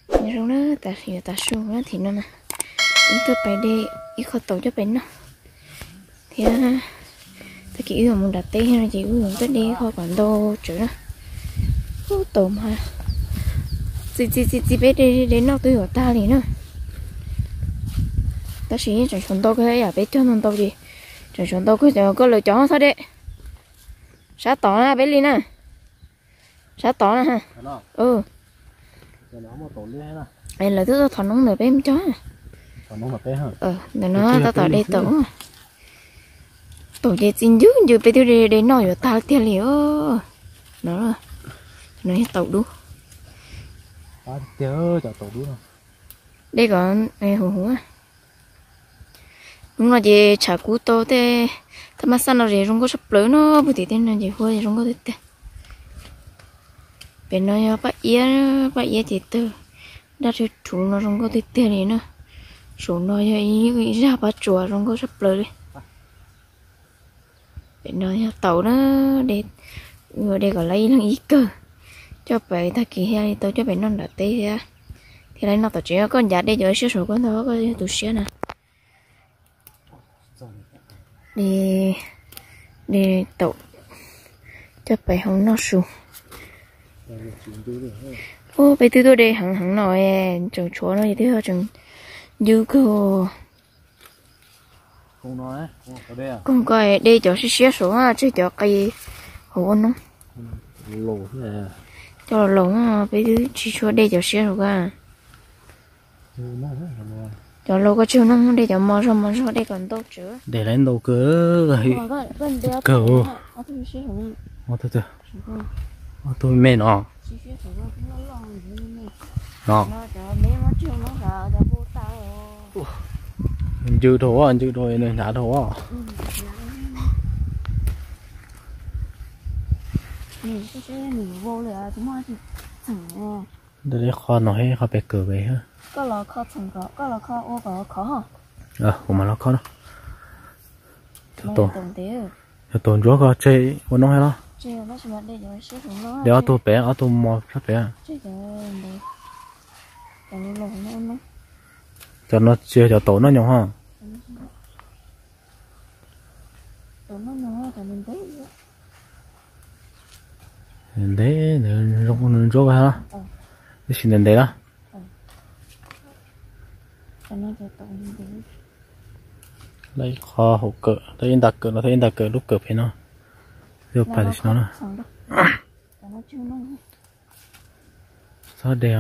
Nyob zoo na, tas yuav tav su na, thim no na, wb tuaj pais de ib qho taum coj pais noj thiab. Tag kis wb yuav mus nram teb no ces wb yuav tuaj de ib qho kom ntau tsawv na. Ub, taum mas txi txi txi txi peb de de noj twb yuav tag li na. Tab sis yeej tseem tshuav ntau kawg, yam peb cog ntau ntau ces tseem tshuav ntau kawg, cov koj lawv cov txhob de. Sab tod na peb li na. Sab tod na. Lawv twb tuaj thov noob ntawm peb mus cog. Ntawm no tab tom de taum. Taum ces txi ncw ncw peb twb de de noj yuav tag tiag li os. No, no yog taum dub. De kom huv huv. Hnub no ces tshav kub tau tej thaj mab xaj no ces zoo nkauj tshaj plaws no, puag tim tej no ces huab zoo nkauj tiag tiag. Pem no yog paj iab, paj iab ces tawg daj rhuv rhuv no zoo nkauj tiag tiag li na. Saum no yog ib zaj pab tsuas zoo nkauj tshaj plaws li. Pem no yog taum na, de, de kom lawv ib leeg ib kawg coj pais, tag kis thiaj li tau coj pais noj nram teb thiab. Thiaj li noj tom tsev, koj ncav de cov siab saum koj ntag, koj yog tus siab na. De, de taum coj pais hau noj su. Ub, peb twb tuaj de heev heev no, tseem tshuav no ces twb yog tseem ncw kawg. Koog koj de cov siab siab saum, tseg cov qis hauv ua noob. Cov laus laus peb twb tsis tshua de cov siab saum koj. Cov laus koj tseg noj, de cov mos zog mos zog de kom ntau tsawv. De lawv ntau kawg, kawg. Ob tug me no. No. Ncw dhau, ncw dhau nws hnav dhau. Ntawm li qho no thiab qhov pem kawm pem. Kuv mam los kho no. Cov taum ntsuab koj tseg ua noob thiab los? De ob tug pem, ob tug mos sab pem. Cov no tsis yog cov taum noj nyoos ho. Ntev, zoo ntsuab koj thiab los? Tab sis ntev ntev na. Lawv ib qho hauv kawm, lawv ib nta kawm no thiab ib nta kawm lub kawm pem no. Twb pais tam sim no na. Txhob de.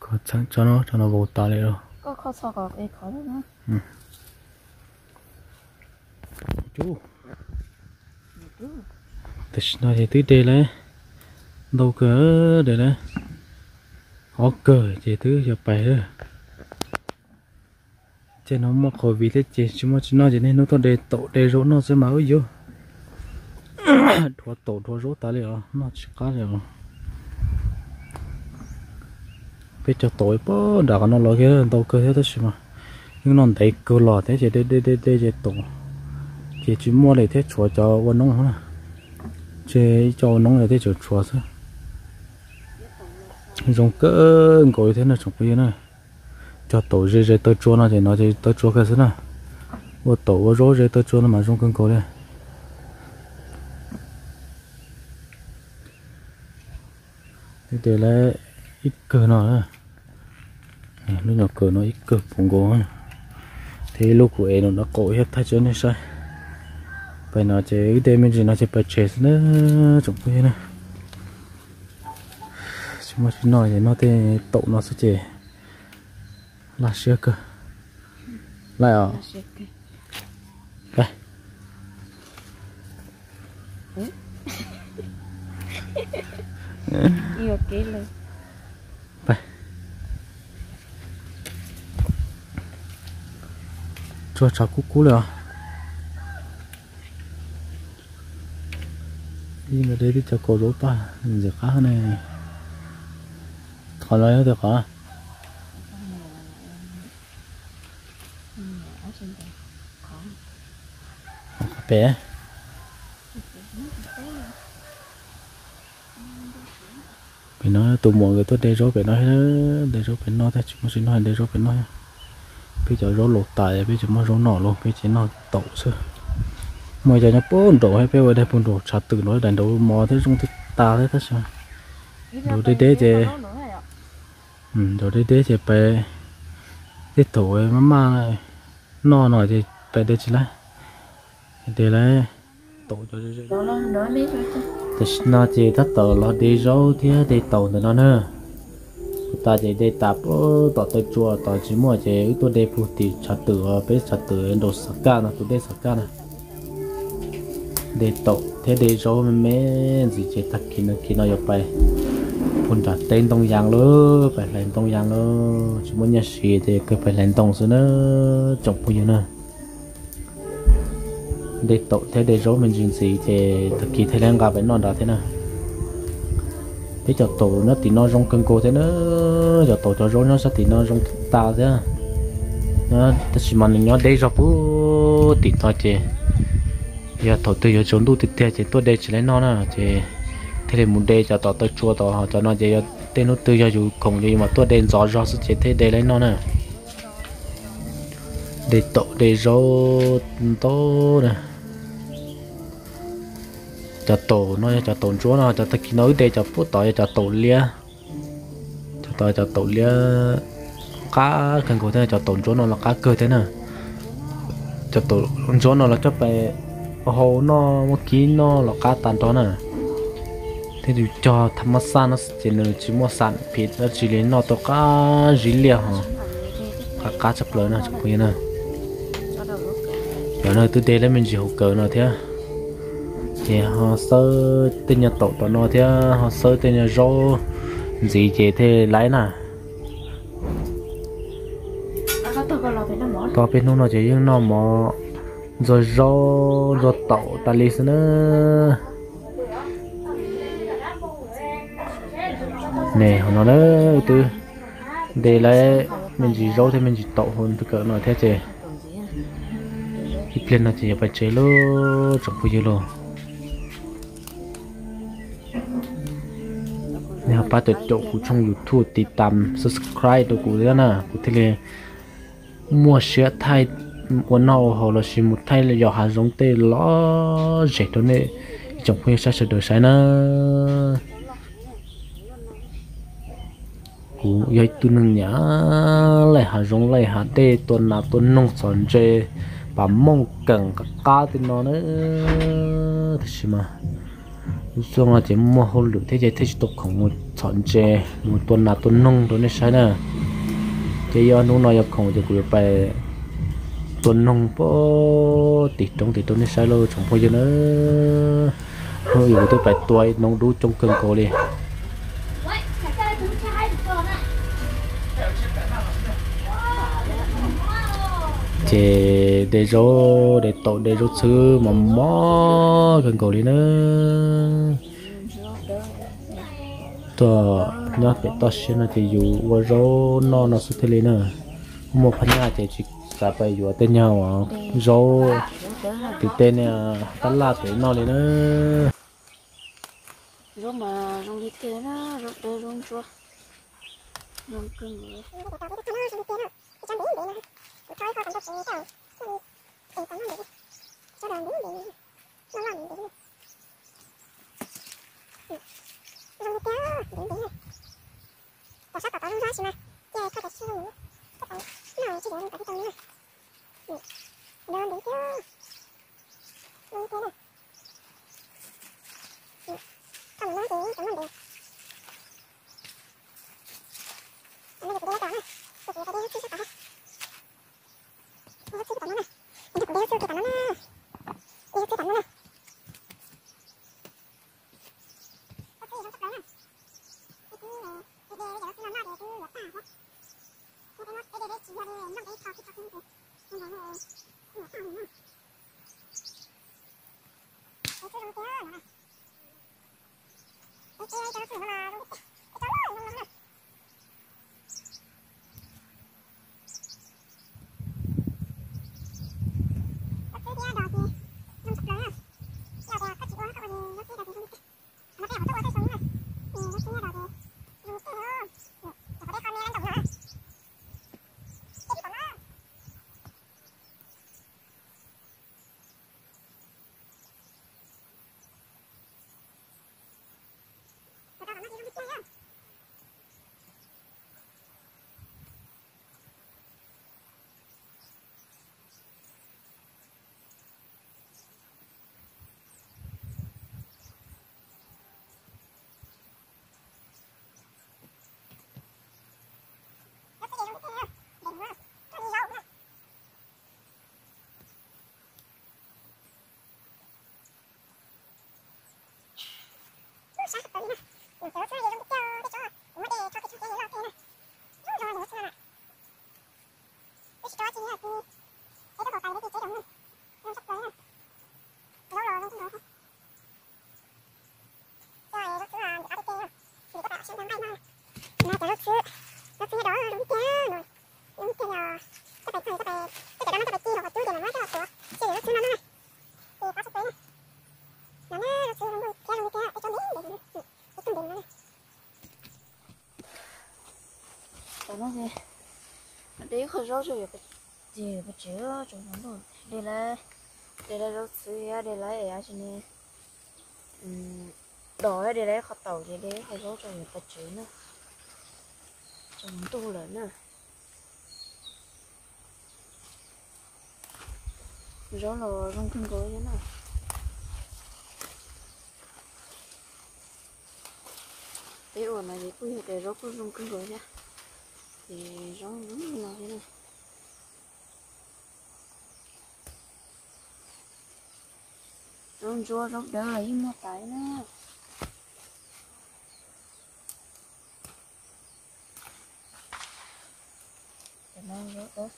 Kho txheeb tso no, tso no vau tas li lauj. Tam sim no ces twb de lawm, ntau kawg, de lawm ob kawg ces twb yuav pais lawm. Ces no muaj covid thiab ces tsis muaj tsis noj ces niaj hnub tuaj de taum de zaub noj xwb mas ub yuv. Dhuav taum dhuav zaub tas li os, noj tsis qab li os. Peb cov taum puag nram qhov no los kiag ntau kawg thiab tab sis mas yeej noj ntev kawg los thiab ces de de de de ces taum ces tsis muaj li thiab, tshuav cov ua noob na. Ces ib co ua noob thiaj tseem tshuav xwb. Zoo kawg nkaus li thiab na tsoom phooj ywg na. Cog taum ze ze taw tsua no ces no ces taw tsua kawg xwb na. Ua taum ua zaub ze taw tsua no mas zoo kawg nkaus li. Ces lawv ib kawg no, lub nyuam kawm no ib kawg puv nkaus, thiab ib lub kuv ev no nraub qaum thiab thaij tso nej saib. Pais no ces wb de me ntsis no ces pais tsev xwb na tsoom phooj ywg na. Tsis muaj tsis noj ces noj tej taum no xwb ces laj siab kawg. Laj os. Tsuag tshav kub kub li os. Ib no de twb cov kaus zaub tag ntxim qab ne. Qhov no yog tias qhov, qhov pem. Tus muam nkawd tuaj de zaub pem no thiab, de zaub pem no thiab, tsis muaj tsis noj de zaub pem no thiab. Peb cov zaub laus tas, peb tsis muaj zaub noj lawm, peb tsis noj taum xwb. Muaj cov nyob puag nraud thiab, peb ua de puag nraud tshav twm nraud, daim nraud mos thiab zoo twb tas thiab tab sis nraud deb deb ces, nraud deb deb ces peb tej thaum maj maj noj no ces peb de tsis laib, de laib taum cov. Tam sim no ces tab tom los de zaub thiab de taum ntawm no na. Kuv tas ces de tas puag tom taw tsua tom tsis muaj ces wb tuaj de puag tim tshav twm, peb tshav twm nraud Xav Kaj no, tus dej Xav Kaj na. De taum thiab de zaub me me ntxiv ces tag kis no, kis no yuav pais puag nram teb ntoo yas lawm, pais hlais ntoo yas lawm, tsis muaj nyiaj siv ces kawg pais hlais ntoo xwb na, tsoom phooj ywg na. De taum thiab de zaub me ntsis ntxiv ces tag kis thiaj li nqa pem noj nrad thiab na. Peb cov taum nyob tim no zoo kawg nkaus thiab na, cov taum cov zaub nyob sab tim no zoo tas thiab. Tab sis mas nws nyob deb zog puag tim no ces yog thaum twg yuav tsaus ntuj tiag tiag ces tuaj de tsis laib noj na, ces thiaj li mus de cov tom taw tsua tom, cov no ces yog tej hnub twg yog yus khoom ces yus mam tuaj de ntxov zog xwb ces thiaj de laib noj na. De taum de zaub ntau na. Cov taum no yog cov taum ntsuab no, cov tag kis no wb de cov puag tod yog cov taum liab. Cov tod cov taum liab qab kawg nkaus thiab, cov taum ntsuab no los qab kawg thiab na. Cov taum ntsuab no los coj pais hau noj muab kib noj los qab tas nrho na. Thiab yus cog tham mas xaj no ces nws tsis muaj xam phim dab tsi li, noj tau qab zib liaj ho qab qab tshaj plaws na tsoom phooj ywg na. Cov no twb de lawm me ntsis hauv kawm no thiab. Ces ho xawb tej nyuag taum tom no thiab ho xawb tej nyuag zaub ntxiv ces thiaj laib na. Tau peb hnub no ces yeej noj mov ntxuag zaub ntxuag taum tas li xwb na. Ne, hauv no na, twb de lawm me ntsis zaub thiab me ntsis taum hauv kawm no thiab ces ib pliag no ces yuav pais tsev lauj tsoom phooj ywg lauj. Nej ho pab caum caum kuv tshooj YouTube, tiv tam, subscribe rau kuv thiab na, kuv thiaj li muaj siab thaij ua noj ua haus lossis mus thaij yos hav zoov tej lom zem rau nej ib tsoom phooj ywg sawv daws saib na. Kuv yog ib tug neeg nyiam laij hav zoov laij hav dej, tua nas tua noog txhom ntse, pam mooj keem qab qab tej no na. Tab sis mas txoj no ces muaj hauj lwm thiab ces thiaj tsis tau khoom mus txhom ntse, mus tua nas tua noog rau nej saib na. Ces yog hnub no yog khoom ces kuv yuav pais tua noog puag tim roob tim rau nej saib lauj tsoom phooj ywg na. Hnub no kuv twb pais tua ib noob dub coob kawg nkaus li. Ces de zaub de taum de zaub txhwb mos mos kawg nkaus li na. Tuaj nyob pem toj siab no ces yus ua zaub noj no xwb thiaj li na. Muaj phab nyaj ces tsis xav pais yuav tej nyuag zaub tim tej niag tab laj pem noj li na. Zaub mas zoo li tiag na, zaub dawb zaub ntsuab, zoo kawg nkaus. Tom sab tom tod zoo zog sis mas, cia koj tom sab zoo, koj tom no tsis zoo li tom tij tau na. Ntev tiag, zoo tiag na. Koj mus no ces cov no ntev. Cov no ces kuv de tau na, ces kuv yuav pais de lub txhwb sab tod na. De lub txhwb tom no na, kuv de lub txhwb tom no na, de lub txhwb tom no na. Lub txhwb zoo tshaj plaws na. Ib tug de cov lub txhwb no noj ces twb yuav tag thiab. Peb muab peb de peb tsis yog li nplooj peb tho peb tho peb ces zoo nkaus li yuav tag li na. Cov zaub txhwb no ces zoo tiag tiag, tej tsob kuv muab de tso pem tsob kev loj thiab na. Zoo zoo li cov zaub txhwb no na. Twb tsis tau txi li, es koj kom tais peb tis teb rau na. Zoo tshaj plaws na. Zaub los zoo tshaj plaws thiab. Cov zaub txhwb ob peb teg na, ces koj pais siab ntau nqaij no. No cov zaub txhwb, zaub txhwb nyob dov zoo tiag no. Zoo tiag yog koj pais txog koj pais, koj cov dov no koj pais ci los qhov cub ces lawv muab coj los tuav, ces zaub txhwb no na. Ces pab txhua peb na. No na, zaub txhwb zoo thiab zoo tiag, tej tsob ntev ntev no, ib tug ntev no na. Tam no ces de ib qho zaub tso yuav, ces yuav pais tsev tsoom hmoob ntuj. De lawv, de lawv zaub txhwb thiab de lawv es tsis ne, dos de lawv ib qho taum ces de ib qho zaub tso yuav pais tsev na. Tsoom hmoob ntuj lawm na. Zaub los zoo kawg nkaus thiab na. Peb ua no ces kuj yog tias zaub kuj zoo kawg nkaus thiab. Ces zaub zoo no thiab na. Zaub ntsuab zaub dawb los yeej muaj tas na. Cov no zaub dawb.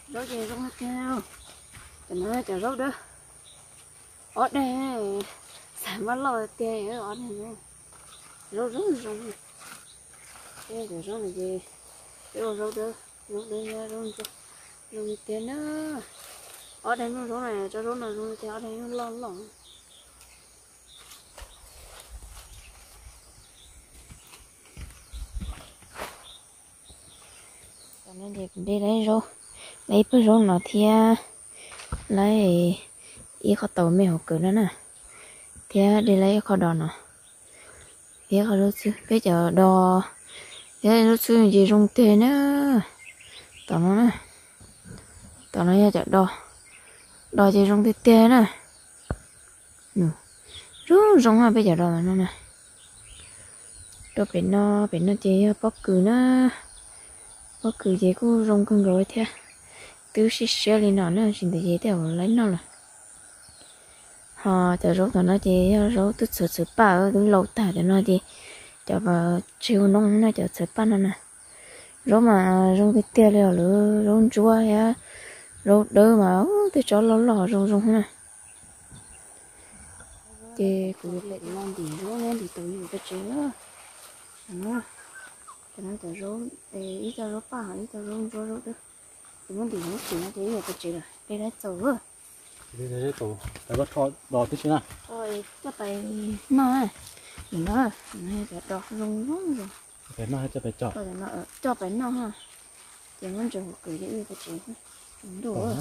Zaub ces zoo tiag. Cov no cov zaub dawb. Ob daig xav mab loj tiag, ob daig zaub zoo zoo. Cov zaub no ces peb ua zaub dawb, zaub dawb thiab zaub ntsuab zoo li tiag na. Ob daig nplooj zaub na, tsob zaub no zoo li tiag, ob daig nplooj loj loj. Tam no ces kuv de lawv zaub, lawv ib pawg zaub no thiab lawv ib qho taum me hauv kawm no na, thiab de lawv ib qho dos no, thiab ib qho zaub txhwb. Peb cov dos thiab zaub txhwb ces zoo tiag na. Tom no na, tom no yog cov dos, dos ces zoo tiag tiag na. Zoo zoo peb cov dos no na. Rau pem no, pem no ces yog pob kws na. Pob kws ces kuj zoo kawg nkaus thiab. Twb siab siab li no na, tsis ntev ces tej zaum lawv noj lawm. Ho cov zaub tom no ces yog zaub twb txhawv txhawv paj, twb laus tag cov no ces cov tseg ua noob no cov txhawv paj no na. Zaub mas zoo tiag tiag li os, lawv zaub ntsuab thiab zaub dawb mas tej tsob loj loj zoo zoo na. Ces kuv yuav pem no ntim zaub, ntim tau yuav peb tsev na. Cov no cov zaub, ib co zaub paj, ib co zaub ntsuab zaub dawb. Ces muab ntim zaub tsev no ces yuav peb tsev lawm, peb lawv txaus. Coj pais noj, no cov dos zoo zoo. Coj pais noj, coj pais noj, ces muab ntsaws hauv kws ces wb yuav peb tsev ntuj.